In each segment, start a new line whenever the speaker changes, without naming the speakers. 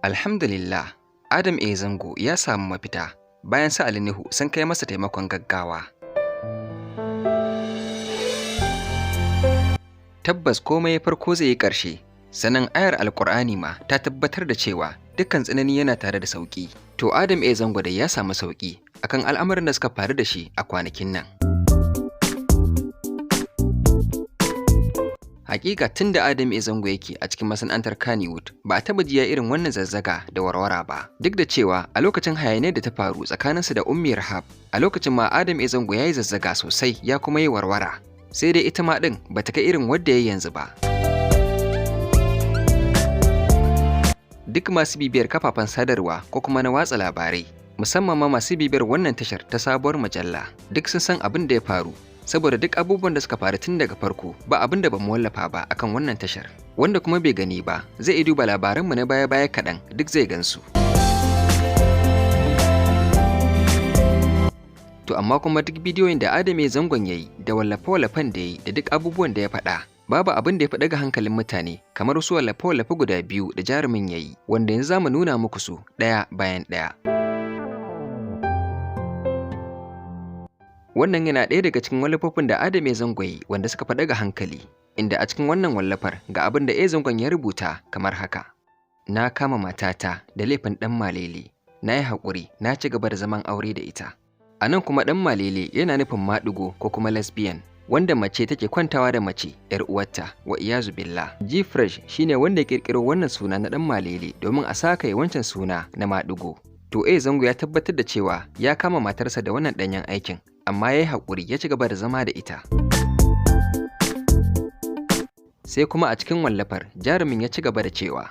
Alhamdulillah, Adam A. Zango ya samu mafita bayan su Ali Nuhu sun kai masa taimakon gaggawa. Tabbas komai farko zai yi ƙarshe, sannan ayar Alƙur'ani ma ta tabbatar da cewa dukkan tsanani yana tare da sauƙi. To Adam A. Zango dai ya samu sauƙi akan al'amuran da suka faru da shi a kwanakin nan. Hakika tun da Adam A. Zango yake a cikin masana'antar Kannywood, ba a taɓa jiya irin wannan zazzaga da warwara ba. Duk da cewa a lokacin hayaniyar da ta faru tsakaninsu da Ummi Rahab, a lokacin ma Adam A. Zango ya yi zazzaga sosai ya kuma yi warwara. Sai dai ita ma ɗin ba ta kai irin wadda ya yi yanzu ba. Duk masu bibiyar kafafen sadarwa ko kuma na watsa labarai, musamman ma masu bibiyar wannan tashar ta sabuwar mujalla, duk sun san abin da ya faru, saboda duk abubuwan da suka faru tun daga farko ba abin da ba mu wallafa ba akan wannan tashar. Wanda kuma bai gani ba zai iya duba labaranmu na baya-baya kaɗan, duk zai gansu. To amma kuma duk bidiyoyin da Adam A. Zangon ya yi da wallafe-wallafen da ya yi da duk abubuwan da ya faɗa, babu abin da ya fi ɗaga hankalin mutane kamar wasu wallafe-wallafe guda biyu da jarumin ya yi, wanda yanzu za mu nuna muku su ɗaya bayan ɗaya. Wannan yana ɗaya daga cikin wallafofin da Adam A. Zango ya yi wanda suka fi ɗaga hankali, inda a cikin wannan wallafar ga abin da A. Zangon ya rubuta kamar haka: Na kama matata da laifin ɗan malele, na yi haƙuri na ci gaba da zaman aure da ita. A nan kuma ɗan malele yana nufin maɗigo ko kuma lesbian, wanda mace take kwantawa da mace ‘yar uwarta, wa iyazu billah. G-Fresh shine wanda ya ƙirƙiro wannan suna na ɗan malele domin a sakaye wancan suna na maɗigo. To A. Zango ya tabbatar da cewa ya kama matarsa da wannan ɗanyen aikin, amma ya yi haƙuri ya ci gaba da zama da ita. Sai kuma a cikin wallafar jarumin ya ci gaba da cewa,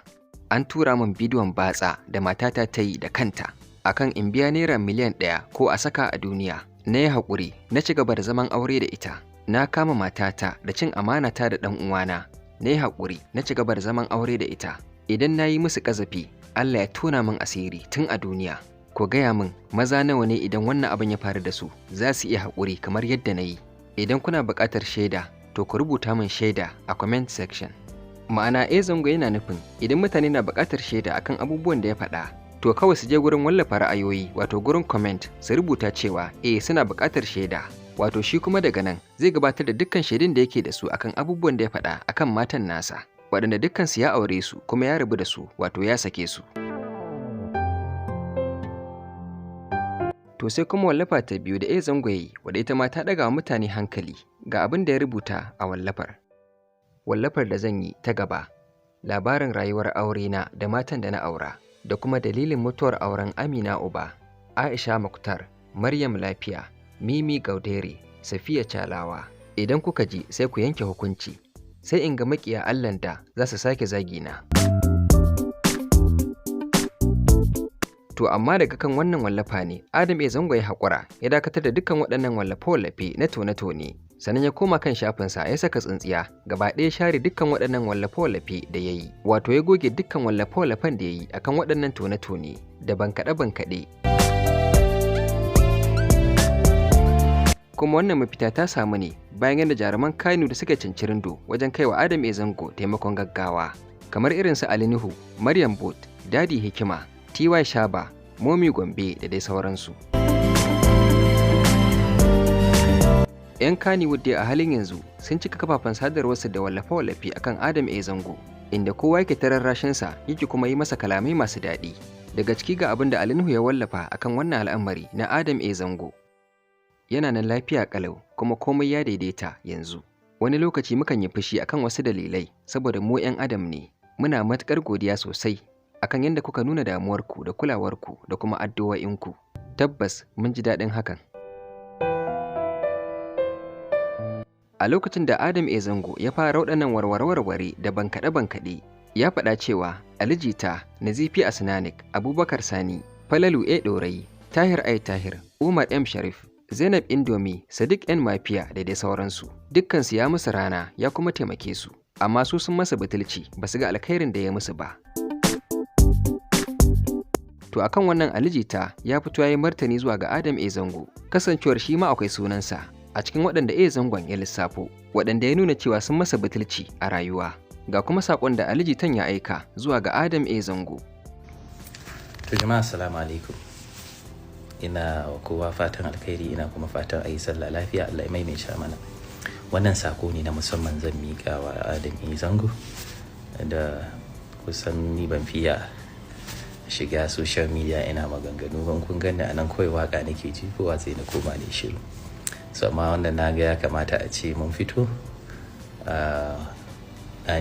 an tura min bidiyon batsa da matata ta yi da kanta akan in biya naira miliyan 1 ko a saka a duniya. Na yi haƙuri na ci gaba da zaman aure da ita. Na kama matata da cin amanata da ɗan uwana. Na yi haƙuri na ci gaba da zaman aure da ita. Idan na yi musu ƙazafi, Allah ya tona min asiri tun a duniya. Ku gaya min, maza nawa ne idan wannan abin ya faru da su za su iya haƙuri kamar yadda na yi? Idan kuna buƙatar shaida, to ku rubuta min shaida a comment section. Ma'ana A. Zango yana nufin idan mutane na buƙatar shaida akan abubuwan da ya faɗa, to kawai su je gurin wallafa ra'ayoyi, wato gurin comment, su rubuta cewa eh, suna buƙatar shaida. Wato shi kuma daga nan zai gabatar da dukkan shaidun da yake da su akan abubuwan da ya faɗa akan matan nasa, waɗanda dukkansu ya aure su kuma ya rabu da su, wato ya sake su. To sai kuma wallafa ta biyu da A. Zango ya yi, wadda ita ma ta ɗaga wa mutane hankali, ga abin da ya rubuta a wallafar. Wallafar da zan yi ta gaba, labarin rayuwar aurena da matan da na aura, da kuma dalilin mutuwar auren Amina Uba, Aisha Muktar, Maryam Lafiya, Mimi Gaudere, Safiya Chalawa. Idan kuka ji sai ku yanke hukunci, sai in ga maƙiya Allahn da za su sake zagina. To amma daga kan wannan wallafa ne Adam A. Zango ya haƙura ya dakatar da dukkan waɗannan wallafe-wallafe na tone-tone, sannan ya koma kan shafinsa ya saka tsintsiya gaba ɗaya share dukkan waɗannan wallafe-wallafe da ya yi, wato ya goge dukkan wallafe-wallafen da ya yi akan waɗannan tone-tone da bankaɗe-bankaɗe. Kuma wannan mafita ta samu ne bayan yadda jaruman Kano da suka cincirindo wajen kaiwa Adam A. Zango taimakon gaggawa, kamar irin su Ali Nuhu, Maryam Booth, Dadi Hikima, TY Shaba, Momi Gombe da dai sauransu. 'Yan Kannywood dai a halin yanzu sun cika kafafen sadarwarsu da wallafe-wallafe akan Adam A. Zango, inda kowa yake tararrashinsa yake kuma yi masa kalamai masu daɗi. Daga ciki ga abin da Ali Nuhu ya wallafa akan wannan al'amari na Adam A. Zango. Yana nan lafiya ƙalau kuma komai ya daidaita yanzu. Wani lokaci mukan yi fushi akan wasu dalilai saboda mu 'yan adam ne. Muna matuƙar godiya sosai akan yadda kuka nuna damuwarku da kulawarku da kuma addu'o'inku. Tabbas mun ji daɗin hakan. A lokacin da Adam A. Zango ya fara waɗannan warware-warware da bankaɗe-bankaɗe, ya faɗa cewa Ali Jita, Nazifi Asnanik, Abubakar Sani, Falalu A. Ɗorayi, Tahir A. Tahir, Umar M. Sharif, Zainab Indomi, Sadiq N. Mafiya da dai sauransu. Dukkansu ya musu rana ya kuma taimake su, amma su sun masa butulci, ba su ga alkhairin da ya musu ba. To akan wannan Ali Jita ya fito ya yi martani zuwa ga Adam A. Zango, kasancewar shi ma akwai sunansa a cikin waɗanda A. Zangon ya lissafo, waɗanda ya nuna cewa sun masa butulci a rayuwa. Ga kuma saƙon da Ali Jitan ya aika zuwa ga Adam A. Zango.
To jama'a, assalamu alaikum. Ina wa kowa fatan alkhairi, ina kuma fatan a yi sallah lafiya, Allah ya maimaita mana. Wannan sako ne na musamman zan miƙa wa Adam A. Zango da kusan ni ban fiya shiga social media ina maganganu ban. Kun gani a nan kawai waka nake ji, kowa sai na koma ne shiru. So amma wannan na ga ya kamata a ce mun fito na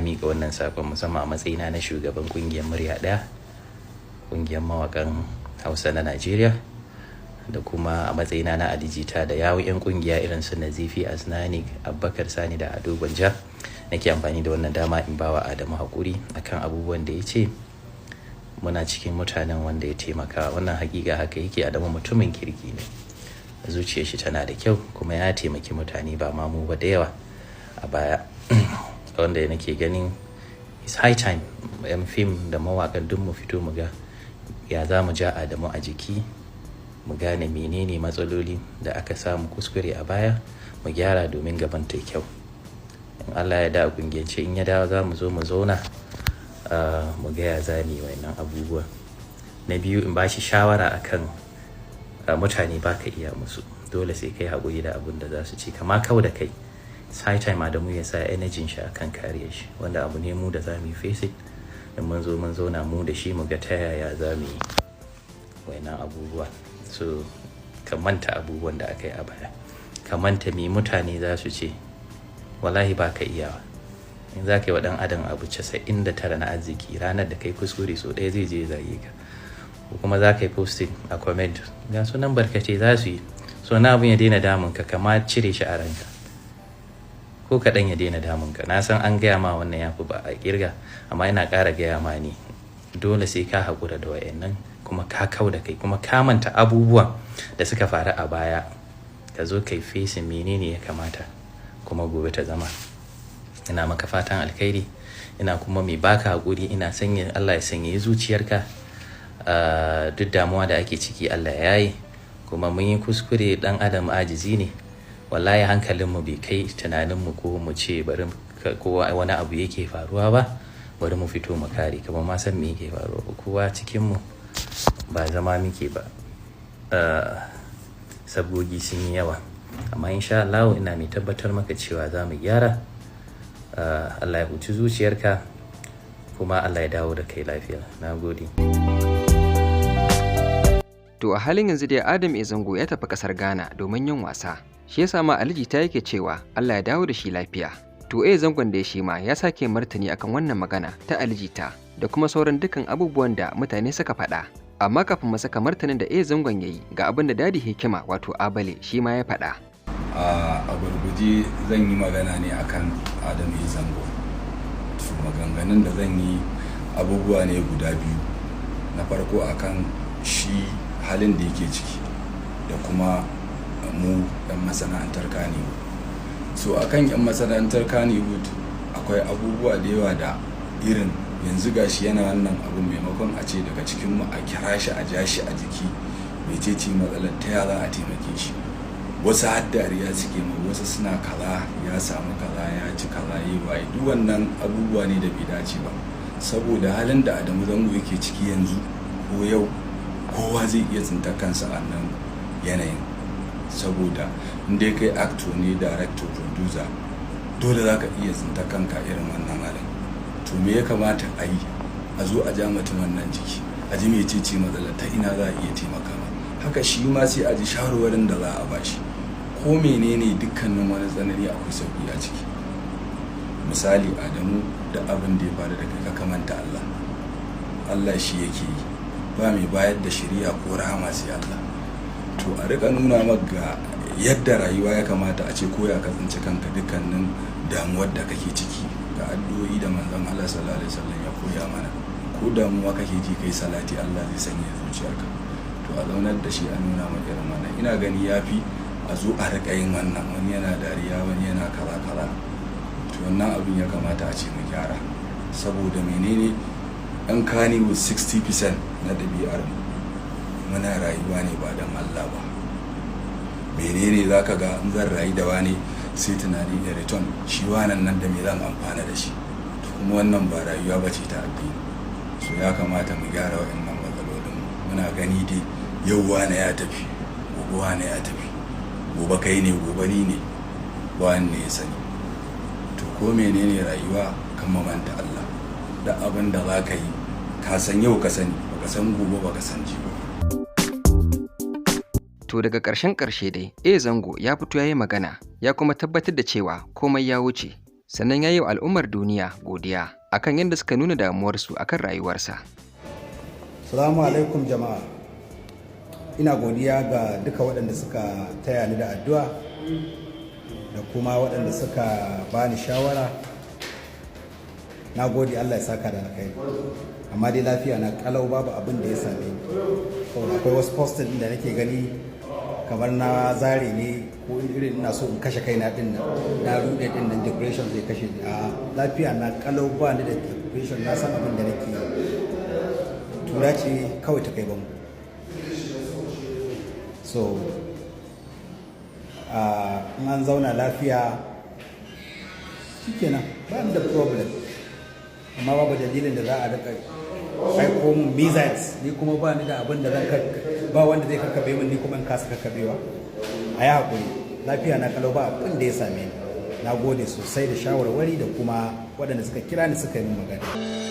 miƙa wannan sakon, musamman a matsayina na shugaban ƙungiyar Murya Ɗaya, ƙungiyar mawaƙan Hausa na Najeriya, da kuma a matsayina na Ali Jita da yawun 'yan ƙungiya irin su Nazifi Asnanic, Abubakar Sani da Ado Gwanja. Nake amfani da wannan dama in bawa Adamu haƙuri akan abubuwan da ya ce muna cikin mutanen wanda ya taimaka. Wannan hakika haka yake. Adamu mutumin kirki ne, zuciyar shi tana da kyau, kuma ya taimaki mutane, ba ma mu ba, da yawa a baya, wanda nake ganin it's high time yan fim da mawakan duk mu fito mu ga ya za mu ja Adamu a jiki, mu gane menene matsaloli da aka samu kuskure a baya, mu gyara domin gaban ta kyau. In Allah ya da, kungiyance in ya dawo za mu zo mu zauna mu ga ya za mu yi wannan abubuwan. Na biyu, in ba shi shawara akan mutane ba ka iya musu, dole sai kai haƙuri da abun da za su ci, kama kau da kai. It's high time Adamu ya sa energy shi akan kariya shi, wanda abu ne mu da za mu yi face it in mun zo mun zauna mu da shi, mu ga ta yaya za mu yi wannan abubuwa. So ka manta abubuwan da aka yi a baya, ka manta me mutane za su ce. Wallahi ba ka iyawa. In za ka yi wa ɗan adam abu 99 na arziki, ranar da kai kuskure so ɗaya zai je zage ka, ko kuma za ka yi posting a comment, ga sunan barkatai za su yi. So na abun ya daina damun ka, kama cire shi a ranka ko kaɗan, ya daina damun ka. Na san an gaya ma wannan ya fi ba a kirga, amma ina ƙara gaya ma ne, dole sai ka haƙura da wayannan, kuma ka kau da kai, kuma ka manta abubuwan da suka faru a baya, ka zo kai facing menene ya kamata kuma gobe ta zama. Ina maka fatan alkhairi, ina kuma mai baka haƙuri, ina sanya Allah ya sanya zuciyarka. Duk damuwa da ake ciki, Allah ya yi. Kuma mun yi kuskure, dan adam ajizi ne. Wallahi hankalinmu bai kai tunaninmu ko mu ce bari ko wani abu yake faruwa ba, bari mu fito mu kare kamar ma san me yake faruwa ba. Kowa cikinmu ba zama muke ba, sabgogi sun yi yawa. Amma insha Allah ina mai tabbatar maka cewa za mu gyara. Allah ya huci zuciyarka, kuma Allah ya dawo da kai lafiya. Na gode.
To a halin yanzu dai Adam A. Zango ya tafi ƙasar Ghana domin yin wasa. Shi yasa ma Ali Jita yake cewa Allah ya dawo da shi lafiya. To A. Zangon da shi ma ya sake martani akan wannan magana ta Ali Jita da kuma sauran dukkan abubuwan da mutane suka faɗa. Amma kafin mu saka martanin da A. Zangon ya yi, ga abin da Dadi Hikima, wato Abale, shi ma ya faɗa.
A gurguje zan yi magana ne akan Adam A. Zango. To maganganun da zan yi abubuwa ne guda biyu. Na farko akan shi halin da yake ciki da kuma mu 'yan masana'antar Kannywood. So akan 'yan masana'antar Kannywood, akwai abubuwa da yawa da irin yanzu gashi yana wannan abu, maimakon a ce daga cikinmu a kira shi, a ja shi a jiki, mecece matsalar, ta ya za a taimake shi, wasu har dariya suke ma wasu, suna kaza, ya samu kaza, ya ci kaza, yi waye. Duk wannan abubuwa ne da bai dace ba, saboda halin da Adamu Zango yake ciki yanzu ko yau, kowa zai iya tsintar kansa a nan yanayin, saboda in dai kai actor ne, director, producer, dole za ka iya tsintar kanka irin wannan halin. To me ya kamata a yi? A zo a ja mutum wannan jiki, a ji mecece matsalar, ta ina za a iya taimaka ma. Haka shi ma sai a ji shawarwarin da za a bashi ko menene. Dukkanin wani tsanani akwai sauki a ciki. Misali, Adamu, da abin da ya faru da kai, ka kamanta Allah. Allah shi yake yi, ba mai bayar da shiriya ko rahama sai Allah. To a rika nuna maka yadda rayuwa ya kamata a ce, koya ka tsinci kanka, dukkanin damuwar da kake ciki, ga addu'o'i da Manzon Allah sallallahu alaihi wasallam ya koya mana. Ko damuwa kake ji, kai salati, Allah zai sanya zuciyarka. To a zaunar da shi, a nuna maka irin wannan, ina gani yafi a zo a rika yin wannan, wani yana dariya, wani yana kaza kaza. To wannan abin ya kamata a ce mu gyara, saboda menene? Ɗan Kannywood, 60% na ɗabi'ar mu muna rayuwa ne ba don Allah ba. Menene za ka ga in zan rayu da wani, sai tunani da return, shi wanan nan da me zan amfana da shi? To kuma wannan ba rayuwa ba ce ta addini. So ya kamata mu gyara wa'annan matsalolin. Muna gani dai, yau wane ya tafi, gobe wane ya tafi, gobe kai ne, gobe ni ne, wane ne ya sani. To, ko menene rayuwa, kan mamanta Allah da abin da za ka yi. Ka san yau ka sani, baka san gobe, baka san jibi.
To, daga ƙarshen ƙarshe dai, A Zango ya fito ya yi magana, ya kuma tabbatar da cewa komai ya wuce. Sannan ya yi wa al'ummar duniya godiya akan yadda suka nuna damuwarsu akan rayuwarsa.
Salamu alaikum jama'a. Ina godiya ga duka waɗanda suka taya ni da addu'a da kuma waɗanda suka bani shawara. Na gode, Allah ya saka da alkhairi. Amma dai lafiya na kalau, babu abin da ya same ni. Saboda akwai wasu posting da nake gani kamar na zare ne, ko irin ina so in kashe kaina din nan, na rude din nan, depression zai kashe ni. A lafiya na kalau, ba ni da depression, na san abin da nake yi. Tura ce kawai ta kai bango. So in an zauna lafiya shikenan, ba ni da problem. Amma babu dalilin da za a rika aiko mun missiles, ni kuma ba ni da abin da zan, ba wanda zai kakkabe min, ni kuma in kasa kakkabewa. A yi haƙuri, lafiya na kalau, ba abin da ya same ni. Na gode sosai da shawarwari da kuma waɗanda suka kira ni suka yi min magana.